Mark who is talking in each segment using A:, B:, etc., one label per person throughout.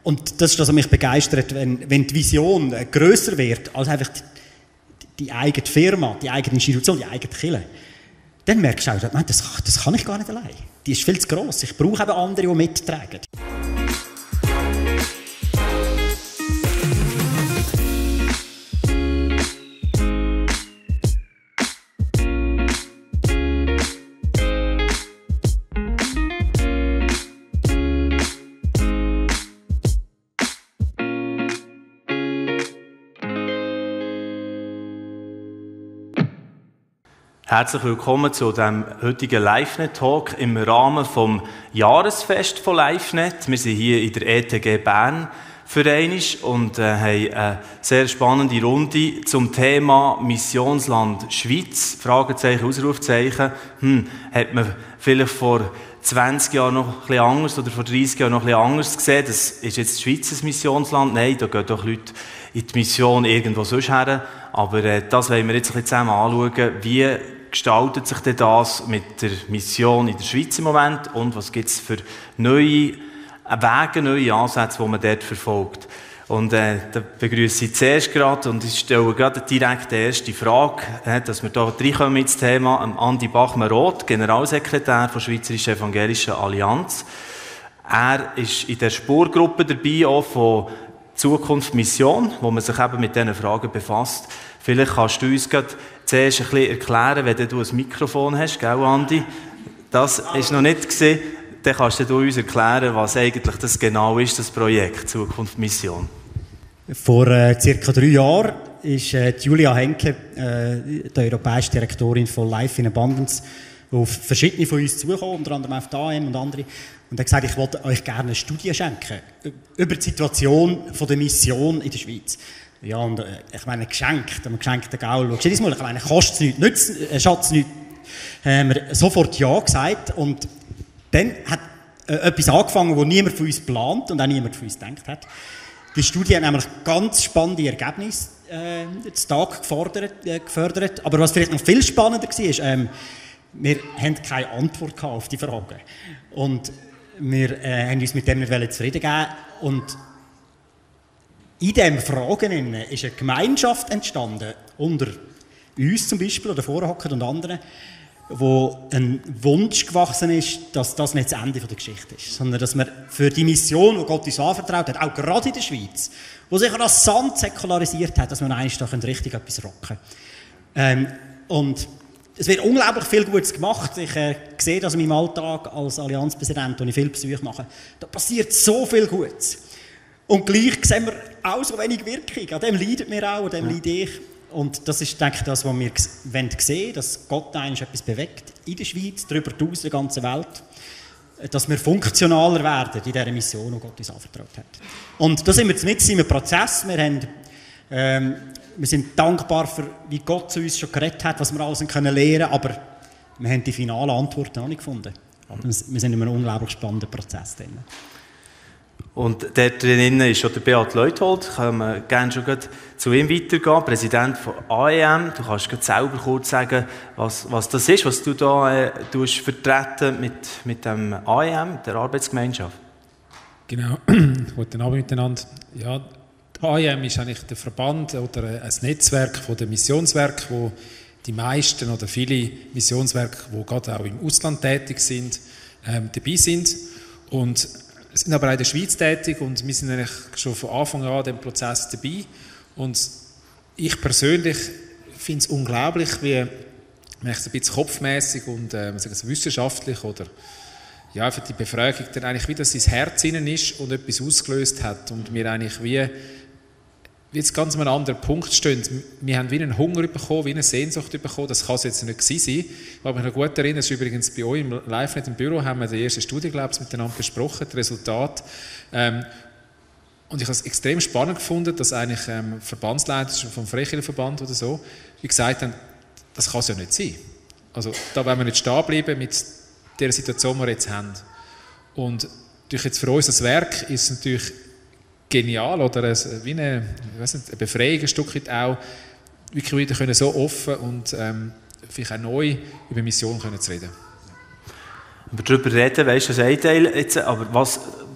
A: Und das ist das, was mich begeistert, wenn die Vision grösser wird als einfach die eigene Firma, die eigene Institution, die eigene Kirche. Dann merkst du auch, nein, das kann ich gar nicht allein. Die ist viel zu gross. Ich brauche eben andere, die mittragen.
B: Herzlich willkommen zu dem heutigen LiveNet-Talk im Rahmen des Jahresfest von LiveNet. Wir sind hier in der ETG Bern für einmal und haben eine sehr spannende Runde zum Thema Missionsland Schweiz. Fragezeichen, Ausrufzeichen. Hat man vielleicht vor 20 Jahren noch ein bisschen anders oder vor 30 Jahren noch ein bisschen anders gesehen? Das ist jetzt die Schweiz ein Missionsland? Nein, da gehen doch Leute in die Mission irgendwo sonst her. Aber das wollen wir jetzt ein bisschen zusammen anschauen. Wie gestaltet sich denn das mit der Mission in der Schweiz im Moment und was gibt es für neue Wege, neue Ansätze, die man dort verfolgt? Und da begrüße ich zuerst gerade und ich stelle gerade direkt die erste Frage, dass wir da reinkommen ins Thema, Andi Bachmann-Roth, Generalsekretär der Schweizerischen Evangelischen Allianz. Er ist in der Spurgruppe dabei, auch von Zukunft Mission, wo man sich eben mit diesen Fragen befasst. Vielleicht kannst du uns gerade zuerst ein bisschen erklären, wenn du ein Mikrofon hast, gell, Andi? Das ist noch nicht gesehen. Dann kannst du uns erklären, was eigentlich das genau ist, das Projekt Zukunft Mission.
A: Vor circa 3 Jahren ist Julia Henke, die europäische Direktorin von Life in Abundance, auf verschiedene von uns zugekommen, unter anderem auf die AM und andere, und hat gesagt, ich wollte euch gerne eine Studie schenken über die Situation der Mission in der Schweiz. Ja, und ich meine, geschenkt, am geschenkten Gaul, schau dir das mal, ich meine, kostet es nichts, nützt Schatz nichts. Haben wir sofort Ja gesagt und dann hat etwas angefangen, das niemand von uns plant und auch niemand von uns gedacht hat. Die Studie hat nämlich ganz spannende Ergebnisse zu Tag gefördert, aber was vielleicht noch viel spannender war, ist, wir hatten keine Antwort auf die Fragen. Und wir haben uns mit dem nicht zufrieden geben. Und in diesen Fragen ist eine Gemeinschaft entstanden, unter uns zum Beispiel, oder Vorhocker und anderen, wo ein Wunsch gewachsen ist, dass das nicht das Ende der Geschichte ist, sondern dass wir für die Mission, die Gott uns anvertraut hat, auch gerade in der Schweiz, wo sich rasant säkularisiert hat, dass wir eigentlich da richtig etwas rocken können. Und es wird unglaublich viel Gutes gemacht. Ich sehe das in meinem Alltag als Allianzpräsident, wo ich viel Besuche mache. Da passiert so viel Gutes. Und gleich sehen wir auch so wenig Wirkung. An dem leidet wir auch, an dem leide ich. Und das ist, denke ich, das, was wir sehen wollen, dass Gott eigentlich etwas bewegt in der Schweiz, darüber hinaus, in der ganzen Welt. Dass wir funktionaler werden in dieser Mission, die Gott uns anvertraut hat. Und da sind wir mitten in einem Prozess. Wir sind dankbar für, wie Gott zu uns schon geredet hat, was wir alles lernen können, aber wir haben die finale Antwort noch nicht gefunden. Aber wir sind in einem unglaublich spannenden Prozess drin.
B: Und dort drinnen ist schon der Beat Leuthold. Ich kann gerne schon zu ihm weitergehen, Präsident von AEM. Du kannst selber kurz sagen, was das ist, was du da vertreten mit dem AEM, der Arbeitsgemeinschaft.
C: Genau, guten Abend miteinander. Ja, die AEM ist eigentlich der Verband oder ein Netzwerk von den Missionswerken, wo die meisten oder viele Missionswerke, die gerade auch im Ausland tätig sind, dabei sind. Und sind aber auch in der Schweiz tätig und wir sind eigentlich schon von Anfang an an diesem Prozess dabei. Und ich persönlich finde es unglaublich, wie man ein bisschen kopfmässig und wissenschaftlich oder ja, für die Befragung dann eigentlich wie das ins Herz innen ist und etwas ausgelöst hat und wir eigentlich wie jetzt ganz an einem anderen Punkt stehen. Wir haben wie einen Hunger bekommen, wie eine Sehnsucht bekommen. Das kann es jetzt nicht gewesen sein. Ich kann mich noch gut erinnern, das ist übrigens bei euch im LiveNet im Büro, haben wir die erste Studie, glaube ich, miteinander besprochen, das Resultat. Und ich habe es extrem spannend gefunden, dass eigentlich Verbandsleiter vom Freikirchenverband oder so, wie gesagt haben, das kann es ja nicht sein. Also da wollen wir nicht stehen bleiben mit der Situation, die wir jetzt haben. Und durch jetzt für uns das Werk ist es natürlich genial oder wie eine Befreiung ein Stück weit auch, wirklich wieder können so offen und vielleicht auch neu über Mission können zu reden.
B: Aber darüber reden, weißt du, das ein Teil jetzt, aber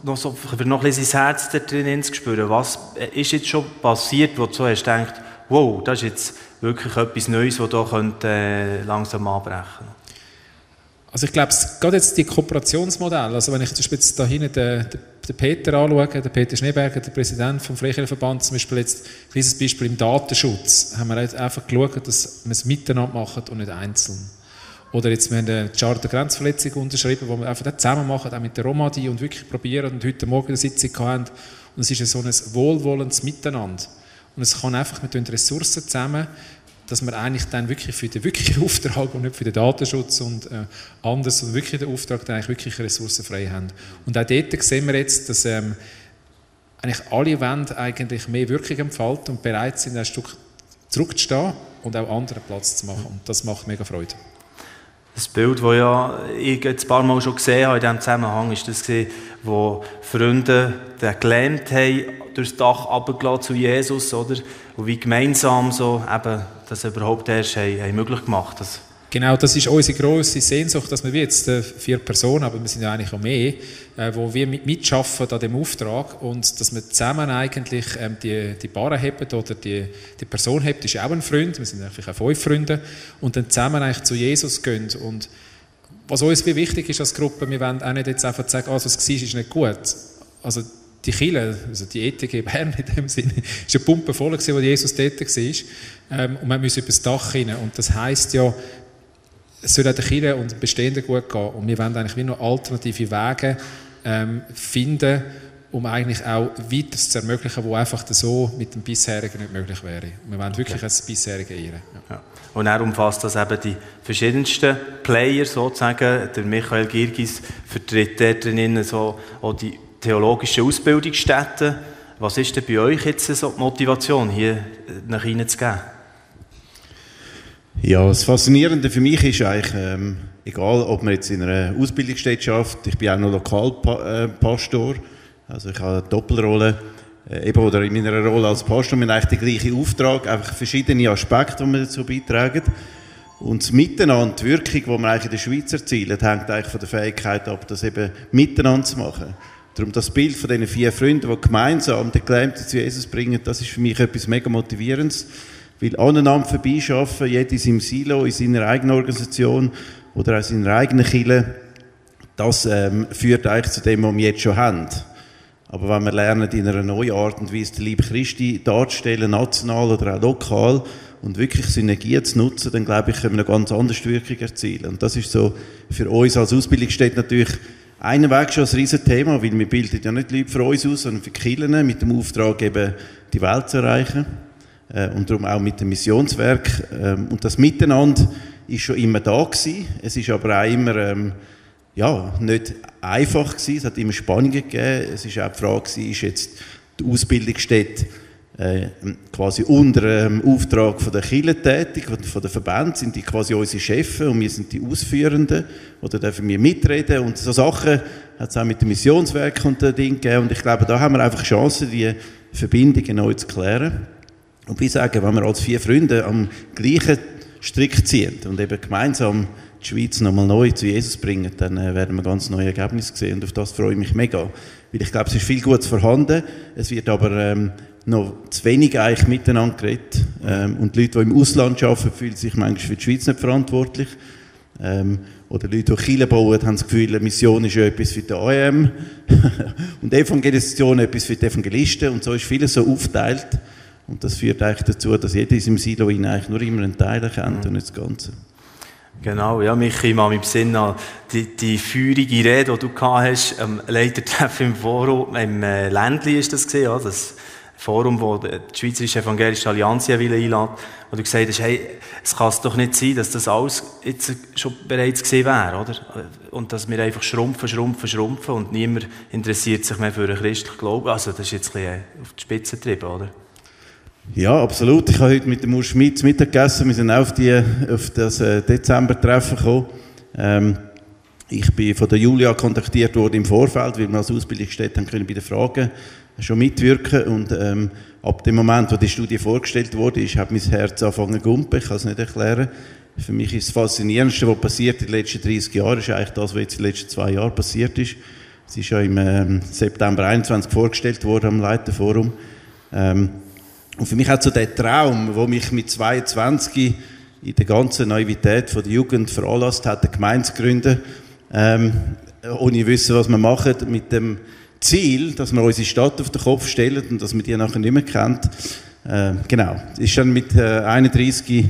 B: für noch ein bisschen sein Herz da drin zu spüren. Was ist jetzt schon passiert, wo du so hast gedacht, wow, das ist jetzt wirklich etwas Neues, das hier könnte, langsam anbrechen könnte?
C: Also ich glaube, gerade jetzt die Kooperationsmodelle, also wenn ich zum Beispiel jetzt da hinten den Peter anschaue, der Peter Schneeberger, der Präsident vom Freikirchenverband, zum Beispiel jetzt ein kleines Beispiel im Datenschutz, haben wir jetzt einfach geschaut, dass wir es miteinander machen und nicht einzeln. Oder jetzt, wir haben eine Charta der Grenzverletzung unterschrieben, wo wir einfach das zusammen machen, auch mit der Romadi und wirklich probieren und heute Morgen eine Sitzung hatten. Und es ist so ein wohlwollendes Miteinander. Und es kann einfach, wir tun Ressourcen zusammen, dass wir eigentlich dann wirklich für den wirklichen Auftrag und nicht für den Datenschutz und anders, sondern wirklich den Auftrag dann eigentlich wirklich ressourcenfrei haben. Und auch dort sehen wir jetzt, dass eigentlich alle wollen eigentlich mehr Wirkung entfalten und bereit sind, ein Stück zurückzustehen und auch anderen Platz zu machen. Und das macht mega Freude.
B: Das Bild, das ja ich ein paar Mal schon gesehen habe in diesem Zusammenhang, ist das, wo Freunde den gelähmt haben, durchs Dach runtergelassen zu Jesus, oder? Und wie gemeinsam so eben das überhaupt erst haben möglich gemacht.
C: Genau, das ist unsere grosse Sehnsucht, dass wir wie jetzt 4 Personen, aber wir sind ja eigentlich auch mehr, wo wir mitschaffen an dem Auftrag und dass wir zusammen eigentlich die Barre haben oder die Person haben, ist ja auch ein Freund, wir sind eigentlich auch 5 Freunde und dann zusammen eigentlich zu Jesus gehen. Und was uns wie wichtig ist als Gruppe, wir wollen auch nicht jetzt einfach sagen, was war, ist nicht gut. Also die Kirche, also die ETG Bern in dem Sinne, ist ja pumpenvoll gewesen, wo Jesus dort war. Und wir müssen über das Dach rein. Und das heisst ja, es soll auch der Kirche und den Bestehenden gut gehen. Und wir wollen eigentlich wie noch alternative Wege finden, um eigentlich auch weiteres zu ermöglichen, wo einfach so mit dem Bisherigen nicht möglich wäre. Wir wollen wirklich das Bisherige ehren. Ja.
B: Und er umfasst das eben die verschiedensten Player sozusagen. Der Michael Girgis vertritt dort drinnen so auch die theologischen Ausbildungsstätten. Was ist denn bei euch jetzt so die Motivation, hier nach hineinzugehen?
D: Ja, das Faszinierende für mich ist eigentlich, egal ob man jetzt in einer Ausbildungsstätte schafft, ich bin auch noch Lokalpastor, also ich habe eine Doppelrolle, oder in meiner Rolle als Pastor haben wir eigentlich den gleichen Auftrag, einfach verschiedene Aspekte, die wir dazu beitragen. Und das Miteinander, die Wirkung, die wir eigentlich in der Schweiz erzielen, hängt eigentlich von der Fähigkeit ab, das eben miteinander zu machen. Darum das Bild von diesen 4 Freunden, die gemeinsam den Gelähmten zu Jesus bringen, das ist für mich etwas mega Motivierendes. Weil aneinander vorbeischaffen, jeder in seinem Silo, in seiner eigenen Organisation oder auch in seiner eigenen Kirche, das führt eigentlich zu dem, was wir jetzt schon haben. Aber wenn wir lernen, in einer neuen Art und Weise den Leib Christi darzustellen, national oder auch lokal, und wirklich Synergien zu nutzen, dann glaube ich, können wir eine ganz andere Wirkung erzielen. Und das ist so für uns als Ausbildungsstätte natürlich einen Weg schon ein Riesenthema, weil wir bilden ja nicht Leute für uns aus, sondern für die Kirchen mit dem Auftrag, eben die Welt zu erreichen. Und darum auch mit dem Missionswerk. Und das Miteinander ist schon immer da gewesen. Es ist aber auch immer nicht einfach gewesen. Es hat immer Spannungen gegeben. Es ist auch die Frage, ist jetzt die Ausbildungsstätte quasi unter dem Auftrag von der Kirche tätig, von der Verband, sind die quasi unsere Chefs und wir sind die Ausführenden oder dürfen wir mitreden und so Sachen hat es auch mit dem Missionswerk und den Dingen gegeben und ich glaube, da haben wir einfach Chancen, die Verbindungen neu zu klären. Und wie sagen, wenn wir als 4 Freunde am gleichen Strick ziehen und eben gemeinsam die Schweiz nochmal neu zu Jesus bringen, dann werden wir ganz neue Ergebnisse sehen und auf das freue ich mich mega. Weil ich glaube, es ist viel Gutes vorhanden, es wird aber noch zu wenig eigentlich miteinander geredet und die Leute, die im Ausland arbeiten, fühlen sich manchmal für die Schweiz nicht verantwortlich. Oder Leute, die Kirchen bauen, haben das Gefühl, Mission ist ja etwas für die AM und Evangelisation etwas für die Evangelisten und so ist vieles so aufgeteilt. Und das führt eigentlich dazu, dass jeder in seinem Silo eigentlich nur immer einen Teil kennt und nicht das Ganze.
B: Genau, ja, Michi, mal im Sinn an die feurige Rede, die du gehabt hast, Leitertreffen im Forum, im Ländli ist das gesehen, ja, das Forum, wo die Schweizerische Evangelische Allianz einladen, wo du gesagt hast, hey, es kann es doch nicht sein, dass das alles jetzt schon bereits gesehen wäre, oder? Und dass wir einfach schrumpfen und niemand interessiert sich mehr für einen christlichen Glauben. Also das ist jetzt ein bisschen auf die Spitze getrieben, oder?
D: Ja, absolut. Ich habe heute mit dem Urs Schmidt Mittag gegessen. Wir sind auch auf das Dezember-Treffen gekommen. Ich bin von der Julia kontaktiert worden im Vorfeld, weil wir als Ausbildungsstätte können bei den Fragen schon mitwirken. Und ab dem Moment, wo die Studie vorgestellt wurde, hat mein Herz angefangen zu gumpen. Ich kann es nicht erklären. Für mich ist das Faszinierendste, was passiert in den letzten 30 Jahren, ist eigentlich das, was jetzt in den letzten 2 Jahren passiert ist. Sie ist ja im September 21 vorgestellt worden am Leiterforum. Und für mich auch so der Traum, der mich mit 22 in der ganzen Naivität von der Jugend veranlasst hat, eine Gemeinde zu gründen, ohne wissen, was wir machen, mit dem Ziel, dass wir unsere Stadt auf den Kopf stellen und dass man die nachher nicht mehr kennt. Genau, ist dann mit 31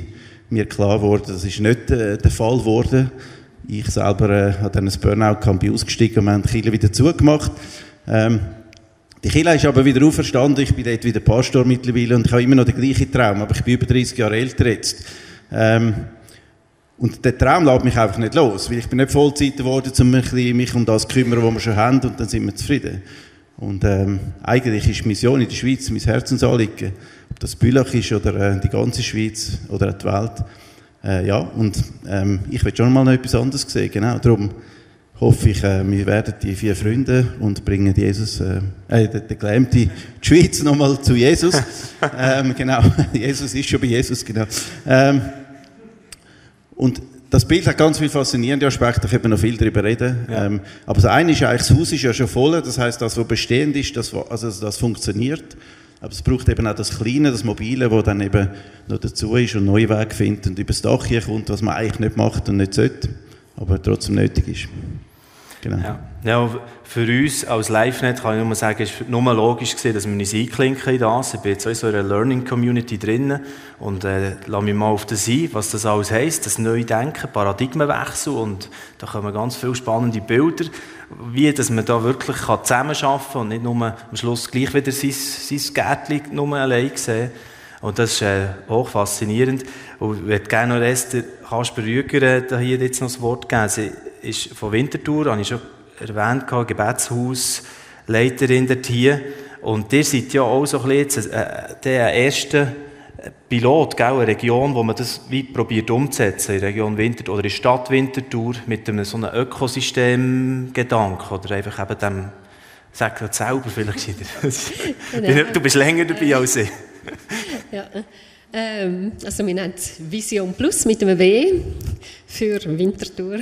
D: mir klar geworden, das ist nicht der Fall geworden. Ich selber hatte dann ein Burnout, bin ausgestiegen und wir haben die Kirche wieder zugemacht. Die Kirche ist aber wieder auferstanden, ich bin dort wieder Pastor mittlerweile und ich habe immer noch den gleichen Traum, aber ich bin über 30 Jahre älter jetzt. Und der Traum lässt mich einfach nicht los, weil ich bin nicht Vollzeit geworden, um mich um das zu kümmern, was wir schon haben, und dann sind wir zufrieden. Und eigentlich ist die Mission in der Schweiz mein Herzensanliegen, ob das Bülach ist oder die ganze Schweiz oder auch die Welt. Ja, und ich will schon mal noch etwas anderes sehen, genau, darum hoffe ich, wir werden die 4 Freunde und bringen Jesus, den Gelähmten, die Schweiz nochmal zu Jesus. Genau, Jesus ist schon bei Jesus, genau. Und das Bild hat ganz viele faszinierende Aspekte, da können wir noch viel darüber reden. Ja. Aber das eine ist eigentlich, das Haus ist ja schon voll, das heisst, das, was bestehend ist, das funktioniert. Aber es braucht eben auch das Kleine, das Mobile, das dann eben noch dazu ist und neue Wege findet und über das Dach hier kommt, was man eigentlich nicht macht und nicht sollte, aber trotzdem nötig ist. Genau.
B: Ja, für uns als LiveNet kann ich nur sagen, es ist nur logisch gewesen, dass wir uns einklinken in das. Ich bin jetzt auch in so einer Learning-Community drin und lasse mich mal auf das ein, was das alles heisst, das neue Denken, Paradigmenwechsel, und da kommen ganz viele spannende Bilder, wie dass man da wirklich zusammenarbeiten kann und nicht nur am Schluss gleich wieder sein Gärtchen nur allein sehen. Und das ist hoch faszinierend. Und ich würde gerne noch Esther Kasper Rüger hier jetzt noch das Wort geben. Sie ist von Winterthur, habe ich schon erwähnt, Gebetshaus, Leiterin dort hier. Und ihr seid ja auch so ein bisschen der erste Pilot, gell, eine Region, wo man das wie probiert umzusetzen, in der Region Winterthur oder in der Stadt Winterthur mit einem so einem Ökosystem-Gedanken oder einfach eben dem, sag das selber vielleicht. Du bist länger dabei als ich.
E: Ja, also wir nennen es Vision Plus mit einem W für Winterthur.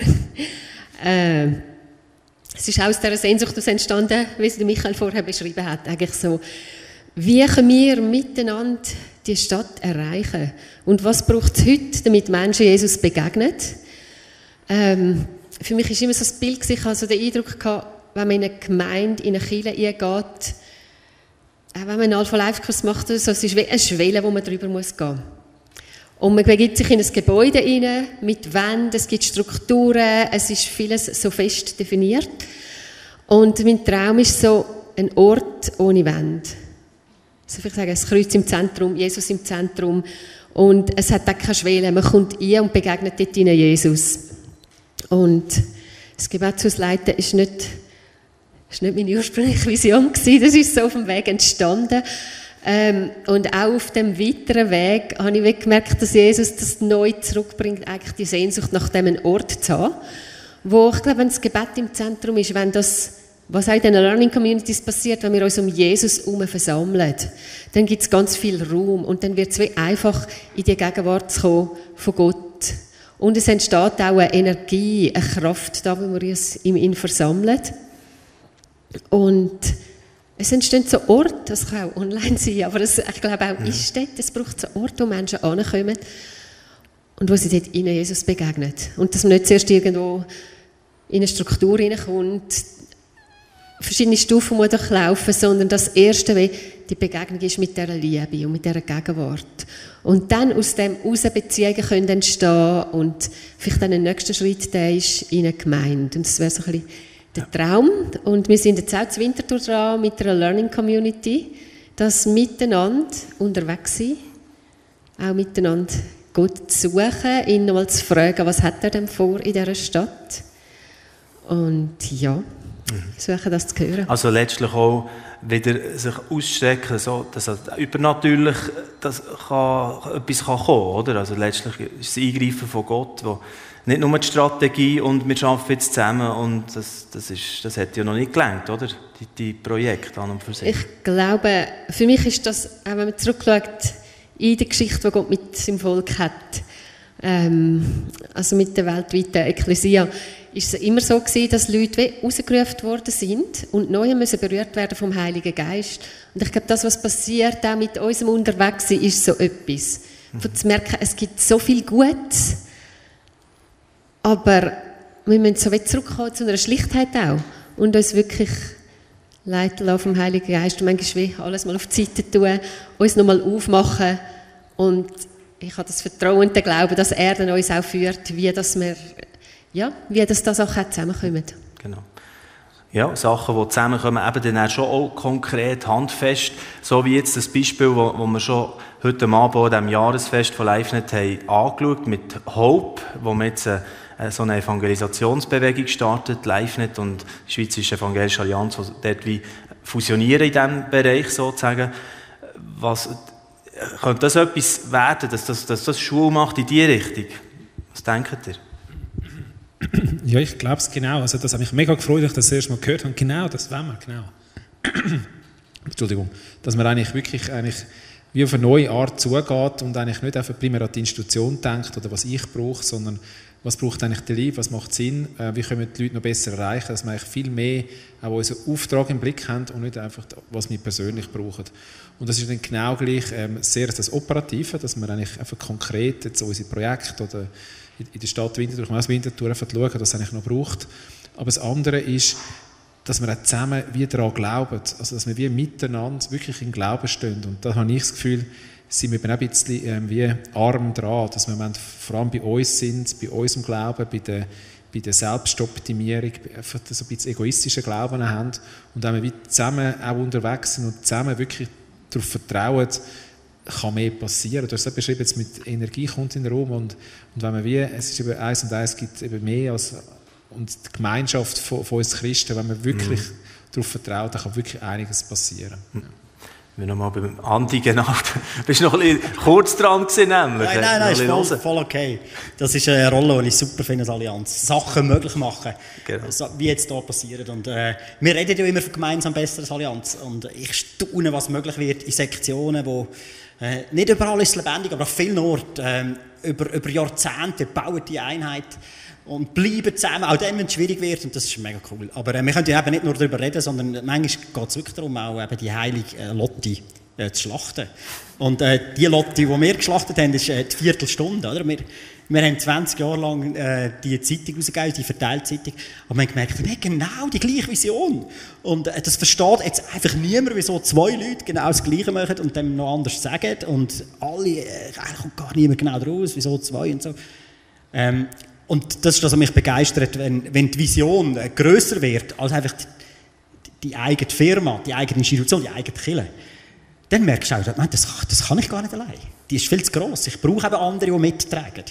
E: Es ist aus dieser Sehnsucht entstanden, wie es Michael vorher beschrieben hat, eigentlich so, wie können wir miteinander die Stadt erreichen und was braucht es heute, damit Menschen Jesus begegnen. Für mich war immer so das Bild, ich hatte so den Eindruck gehabt, wenn man in eine Gemeinde, in eine Kirche eingeht, wenn man einen Alpha-Life-Kurs macht, so, es ist wie eine Schwelle, wo man drüber gehen muss. Und man begibt sich in ein Gebäude rein, mit Wänden, es gibt Strukturen, es ist vieles so fest definiert. Und mein Traum ist so ein Ort ohne Wände. Also ich sagen, das Kreuz im Zentrum, Jesus im Zentrum. Und es hat auch keine Schwelle, man kommt rein und begegnet dort in Jesus. Und das Gebetshaus leiten ist nicht meine ursprüngliche Vision gewesen, das ist so auf dem Weg entstanden. Und auch auf dem weiteren Weg habe ich gemerkt, dass Jesus das neu zurückbringt, eigentlich die Sehnsucht nach diesem Ort zu haben, wo ich glaube, wenn das Gebet im Zentrum ist, wenn das, was auch in den Learning Communities passiert, wenn wir uns um Jesus herum versammeln, dann gibt es ganz viel Raum und dann wird es wie einfach in die Gegenwart zu kommen von Gott. Und es entsteht auch eine Energie, eine Kraft, da wo wir uns in ihn versammeln. Und es entstehen so Orte, das kann auch online sein, aber ich glaube auch in Städten, es braucht so Orte, wo Menschen ankommen und wo sie dort ihnen Jesus begegnen. Und dass man nicht zuerst irgendwo in eine Struktur hineinkommt, verschiedene Stufen muss durchlaufen, sondern das Erste, wie die Begegnung ist mit dieser Liebe und mit dieser Gegenwart. Und dann aus dem heraus Beziehungen können entstehen und vielleicht dann ein nächster Schritt, der ist in eine Gemeinde. Und das wäre so ein bisschen der Traum. Und wir sind jetzt auch zu Winterthur dran mit einer Learning Community, das miteinander unterwegs sein, auch miteinander Gott zu suchen, ihn nochmal zu fragen, was hat er denn vor in dieser Stadt? Und ja, suchen das zu hören. Also letztlich auch wieder sich ausstrecken, so, dass übernatürlich etwas kommen kann, oder? Also letztlich ist das Eingreifen von Gott, wo nicht nur die Strategie und wir arbeiten jetzt zusammen und das hat ja noch nicht gelangt, oder? Die Projekte an und für sich. Ich glaube, für mich ist das, auch wenn man zurückschaut, in der Geschichte, die Gott mit seinem Volk hat, also mit der weltweiten Ekklesia, ist es immer so gewesen, dass Leute rausgerufen worden sind und neu müssen berührt werden vom Heiligen Geist. Und ich glaube, das, was passiert, auch mit unserem Unterwegssein, ist so etwas. Von zu merken, es gibt so viel Gutes, aber wir müssen so zurückkommen zu einer Schlichtheit auch und uns wirklich leiten lassen vom Heiligen Geist und manchmal alles mal auf die Seite tun, uns nochmal aufmachen und ich habe das Vertrauen und den Glauben, dass er dann uns auch führt, wie das auch zusammenkommen.
B: Genau. Ja, Sachen, die zusammenkommen, eben dann auch schon auch konkret, handfest, so wie jetzt das Beispiel, wo wir schon heute Abend an diesem Jahresfest von LiveNet haben angeschaut, mit Hope, wo wir jetzt so eine Evangelisationsbewegung startet, LiveNet und die Schweizerische Evangelische Allianz, die dort wie fusionieren in diesem Bereich sozusagen. Könnte das etwas werden, dass das Schule macht in diese Richtung? Was denkt ihr?
C: Ja, ich glaube es genau. Also das hat mich mega gefreut, dass ich das erste Mal gehört habe. Genau, das wollen wir, genau. Entschuldigung. Dass man eigentlich wirklich wie auf eine neue Art zugeht und eigentlich nicht einfach primär an die Institution denkt oder was ich brauche, sondern was braucht eigentlich der Liebe, was macht Sinn, wie können wir die Leute noch besser erreichen, dass wir eigentlich viel mehr auch unseren Auftrag im Blick haben und nicht einfach, was wir persönlich brauchen. Und das ist dann genau gleich sehr das Operative, dass wir eigentlich einfach konkret jetzt unsere Projekte oder in der Stadt Winterthur, aus Winterthur einfach schauen, was es eigentlich noch braucht. Aber das andere ist, dass wir auch zusammen wie daran glauben, also dass wir wie miteinander wirklich im Glauben stehen. Und da habe ich das Gefühl, sind wir eben auch ein bisschen wie arm dran, dass wir vor allem bei uns sind, bei unserem Glauben, bei der Selbstoptimierung, einfach so ein bisschen egoistischen Glauben haben und wenn wir wie zusammen auch unterwegs sind und zusammen wirklich darauf vertrauen, kann mehr passieren. Du hast es beschrieben, jetzt mit Energie kommt in den Raum und wenn man wie, es ist eben 1 und 1 gibt eben mehr als und die Gemeinschaft von uns Christen, wenn man wirklich darauf vertraut, dann kann wirklich einiges passieren.
B: Wir nochmal beim Andi genau. Bist du noch ein bisschen kurz dran gewesen, nämlich?
A: Nein, ist voll okay. Das ist eine Rolle, die ich super finde als Allianz. Sachen möglich machen, genau. Wie jetzt hier passiert. Und, wir reden ja immer von gemeinsam besser als Allianz. Und ich staune, was möglich wird in Sektionen, wo nicht überall ist es lebendig, aber an vielen Orten über Jahrzehnte bauen die Einheit und bleiben zusammen, auch dann, wenn es schwierig wird, und das ist mega cool. Aber wir können ja eben nicht nur darüber reden, sondern manchmal geht es wirklich darum, auch eben die heilige Lotti zu schlachten. Und die Lotti, die wir geschlachtet haben, ist die Viertelstunde. Oder? Wir haben 20 Jahre lang die Zeitung rausgegeben, die Verteilzeitung, aber wir haben gemerkt, wir haben genau die gleiche Vision. Und das versteht jetzt einfach niemand, wieso 2 Leute genau das Gleiche machen und dann noch anders sagen. Und alle, eigentlich kommt gar niemand genau draus, wieso 2 und so. Und das ist das, was mich begeistert, wenn die Vision grösser wird als einfach die eigene Firma, die eigene Institution, die eigene Kirche. Dann merkst du auch, das kann ich gar nicht allein. Die ist viel zu gross. Ich brauche eben andere, die mittragen.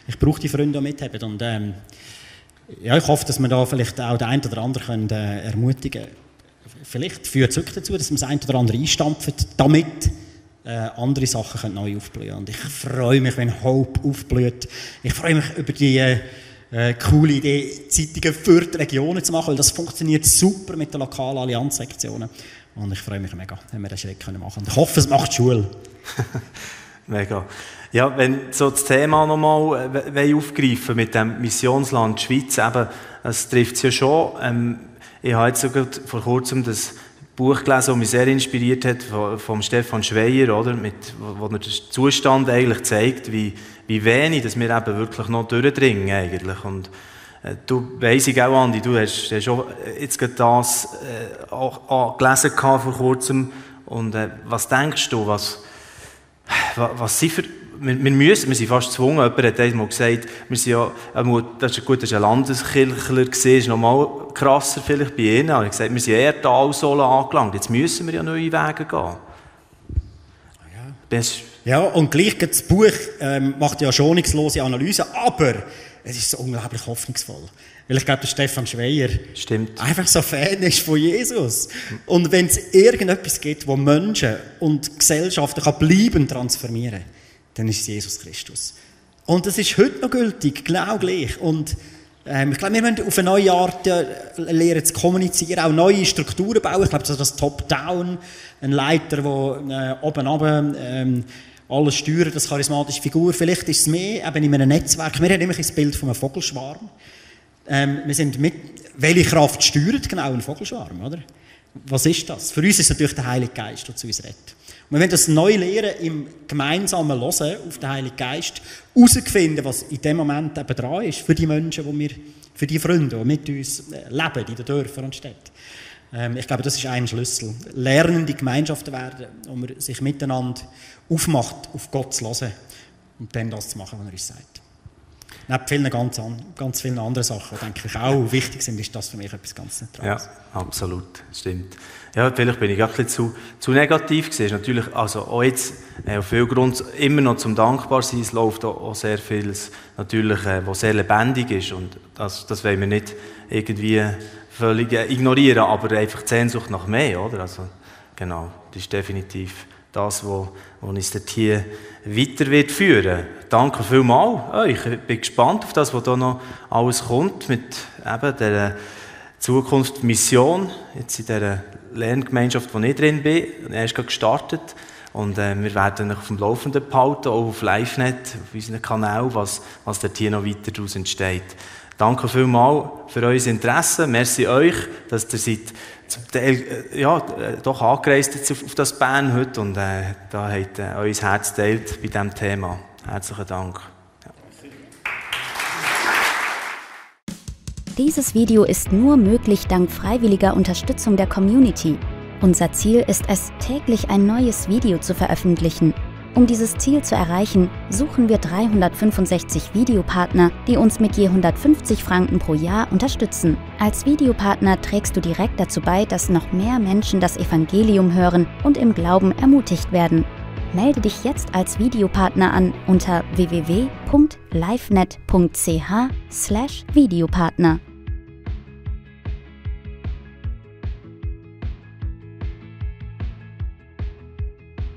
A: Ich brauche die Freunde, die mithaben. Und ich hoffe, dass wir da vielleicht auch den einen oder anderen ermutigen können. Vielleicht führt es wirklich dazu, dass wir das eine oder andere einstampfen, damit andere Sachen können neu aufblühen. Und ich freue mich, wenn Hope aufblüht. Ich freue mich über die coole Idee, Zeitungen für die Regionen zu machen, weil das funktioniert super mit den lokalen Allianzsektionen. Und ich freue mich mega, wenn wir den Schritt machen können. Ich hoffe, es macht die Schule.
B: Mega. Ja, wenn so das Thema nochmal aufgreifen mit dem Missionsland Schweiz, eben, das trifft es ja schon. Ich habe jetzt sogar vor kurzem das Buch gelesen, das mich sehr inspiriert hat, von Stefan Schweier, oder? Wo er den Zustand eigentlich zeigt, wie wenig dass wir eben wirklich noch durchdringen eigentlich. Und du weiss ich auch, Andi, du hast schon jetzt gerade das auch gelesen vor kurzem. Und was denkst du, was sind für... Wir sind fast gezwungen, jemand hat einmal gesagt, wir sind ja, das ist ein Landeskirchler gewesen, ist noch mal krasser vielleicht bei ihnen, aber ich gesagt, wir sind eher da Talsohle angelangt, jetzt müssen wir ja neue Wege gehen.
A: Ja, und gleich das Buch macht ja schonungslose Analysen, aber es ist so unglaublich hoffnungsvoll. Weil ich glaube, der Stefan Schweier einfach so Fan ist von Jesus. Und wenn es irgendetwas gibt, wo Menschen und Gesellschaften bleiben transformieren kann, dann ist es Jesus Christus. Und das ist heute noch gültig, genau gleich. Und ich glaube, wir müssen auf eine neue Art lernen zu kommunizieren, auch neue Strukturen bauen. Ich glaube, das Top-Down, ein Leiter, der oben runter alles steuern, das charismatische Figur. Vielleicht ist es mehr eben in einem Netzwerk. Wir haben immer das Bild von einem Vogelschwarm. Wir sind welche Kraft steuert genau einen Vogelschwarm, oder? Was ist das? Für uns ist es natürlich der Heilige Geist, der zu uns redet. Und wir wollen das neu lernen, im gemeinsamen Hören auf den Heiligen Geist, herausfinden, was in dem Moment eben dran ist, für die Menschen, für die Freunde, die mit uns leben, in den Dörfern und Städten. Ich glaube, das ist ein Schlüssel. Lernende Gemeinschaften werden, wo man sich miteinander aufmacht, auf Gott zu hören und dann das zu machen, was er uns sagt. Neben vielen ganz vielen anderen Sachen, die denke ich auch wichtig sind, ist das für mich etwas ganz Zentrales.
B: Ja, absolut, stimmt. Ja, vielleicht bin ich auch ein bisschen zu negativ gewesen. Natürlich, also auch jetzt, auf viel Grund immer noch zum Dankbarsein, es läuft auch sehr vieles, natürlich, was sehr lebendig ist und das wollen wir nicht irgendwie völlig ignorieren, aber einfach die Sehnsucht nach mehr, oder? Also, genau, das ist definitiv das, was uns dort hier weiter wird führen. Danke vielmals euch. Ich bin gespannt auf das, was da noch alles kommt mit eben der Zukunftsmission, jetzt in dieser Lerngemeinschaft, wo ich drin bin. Er ist gerade gestartet und wir werden euch auf dem Laufenden behalten, auch auf LiveNet, auf unserem Kanal, was dort hier noch weiter daraus entsteht. Danke vielmals für euer Interesse. Merci euch, dass ihr seid zum Teil, doch angereist jetzt auf das Bern heute und da habt euer Herz teilt bei diesem Thema. Herzlichen Dank. Ja.
F: Dieses Video ist nur möglich dank freiwilliger Unterstützung der Community. Unser Ziel ist es, täglich ein neues Video zu veröffentlichen. Um dieses Ziel zu erreichen, suchen wir 365 Videopartner, die uns mit je 150 Franken pro Jahr unterstützen. Als Videopartner trägst du direkt dazu bei, dass noch mehr Menschen das Evangelium hören und im Glauben ermutigt werden. Melde dich jetzt als Videopartner an unter www.livenet.ch/Videopartner.